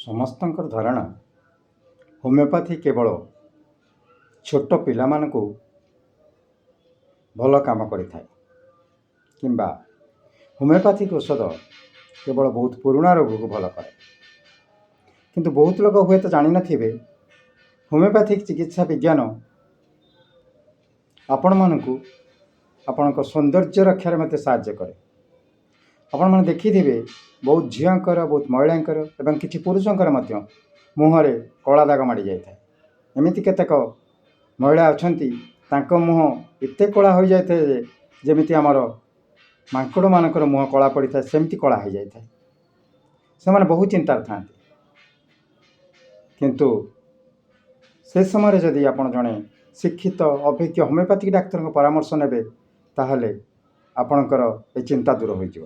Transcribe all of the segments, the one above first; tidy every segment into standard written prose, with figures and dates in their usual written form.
ସମସ୍ତଙ୍କର ଧାରଣା ହୋମିଓପାଥି କେବଳ ଛୋଟ ପିଲାମାନଙ୍କୁ ଭଲ କାମ କରିଥାଏ କିମ୍ବା ହୋମିଓପାଥିକ୍ ଔଷଧ କେବଳ ବହୁତ ପୁରୁଣା ରୋଗକୁ ଭଲ କରେ। କିନ୍ତୁ ବହୁତ ଲୋକ ହୁଏତ ଜାଣିନଥିବେ, ହୋମିଓପାଥିକ୍ ଚିକିତ୍ସା ବିଜ୍ଞାନ ଆପଣମାନଙ୍କୁ ଆପଣଙ୍କ ସୌନ୍ଦର୍ଯ୍ୟ ରକ୍ଷାରେ ମଧ୍ୟ ସାହାଯ୍ୟ କରେ। ଆପଣମାନେ ଦେଖିଥିବେ, ବହୁତ ଝିଅଙ୍କର, ବହୁତ ମହିଳାଙ୍କର ଏବଂ କିଛି ପୁରୁଷଙ୍କର ମଧ୍ୟ ମୁହଁରେ କଳା ଦାଗ ମାଡ଼ି ଯାଇଥାଏ। ଏମିତି କେତେକ ମହିଳା ଅଛନ୍ତି, ତାଙ୍କ ମୁହଁ ଏତେ କଳା ହୋଇଯାଇଥାଏ ଯେ ଯେମିତି ଆମର ମାଙ୍କଡ଼ମାନଙ୍କର ମୁହଁ କଳା ପଡ଼ିଥାଏ, ସେମିତି କଳା ହୋଇଯାଇଥାଏ। ସେମାନେ ବହୁତ ଚିନ୍ତାରେ ଥାଆନ୍ତି। କିନ୍ତୁ ସେ ସମୟରେ ଯଦି ଆପଣ ଜଣେ ଶିକ୍ଷିତ, ଅଭିଜ୍ଞ ହୋମିଓପାଥିକ୍ ଡାକ୍ତରଙ୍କ ପରାମର୍ଶ ନେବେ, ତାହେଲେ ଆପଣଙ୍କର ଏ ଚିନ୍ତା ଦୂର ହୋଇଯିବ।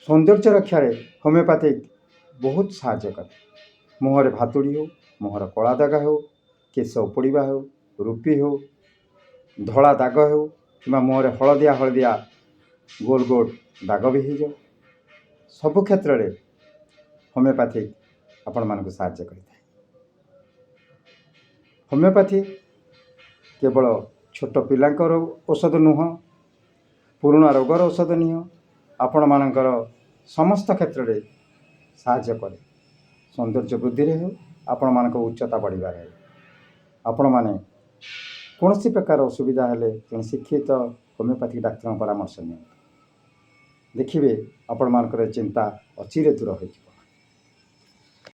ସୌନ୍ଦର୍ଯ୍ୟ ରକ୍ଷାରେ ହୋମିଓପାଥିକ୍ ବହୁତ ସାହାଯ୍ୟ କରେ। ମୁହଁରେ ଭାତୁଡ଼ି ହେଉ, ମୁହଁର କଳା ଦାଗ ହେଉ, କେଶ ଉପୁଡ଼ିବା ହେଉ, ରୁପି ହେଉ, ଧଳା ଦାଗ ହେଉ କିମ୍ବା ମୁହଁରେ ହଳଦିଆ ହଳଦିଆ ଗୋଲ ଗୋଲ ଦାଗ ବି ହେଇଯାଉ, ସବୁ କ୍ଷେତ୍ରରେ ହୋମିଓପାଥିକ୍ ଆପଣମାନଙ୍କୁ ସାହାଯ୍ୟ କରିଥାଏ। ହୋମିଓପାଥି କେବଳ ଛୋଟ ପିଲାଙ୍କର ଔଷଧ ନୁହଁ, ପୁରୁଣା ରୋଗର ଔଷଧ ନୁହଁ, ଆପଣମାନଙ୍କର ସମସ୍ତ କ୍ଷେତ୍ରରେ ସାହାଯ୍ୟ କରେ। ସୌନ୍ଦର୍ଯ୍ୟ ବୃଦ୍ଧିରେ ହେଉ, ଆପଣମାନଙ୍କ ଉଚ୍ଚତା ବଢ଼ିବାରେ ହେଉ, ଆପଣମାନେ କୌଣସି ପ୍ରକାର ଅସୁବିଧା ହେଲେ ଜଣେ ଶିକ୍ଷିତ ହୋମିଓପାଥିକ୍ ଡାକ୍ତରଙ୍କ ପରାମର୍ଶ ନିଅନ୍ତୁ। ଦେଖିବେ, ଆପଣମାନଙ୍କର ଚିନ୍ତା ଅଚିରେ ଦୂର ହୋଇଯିବ।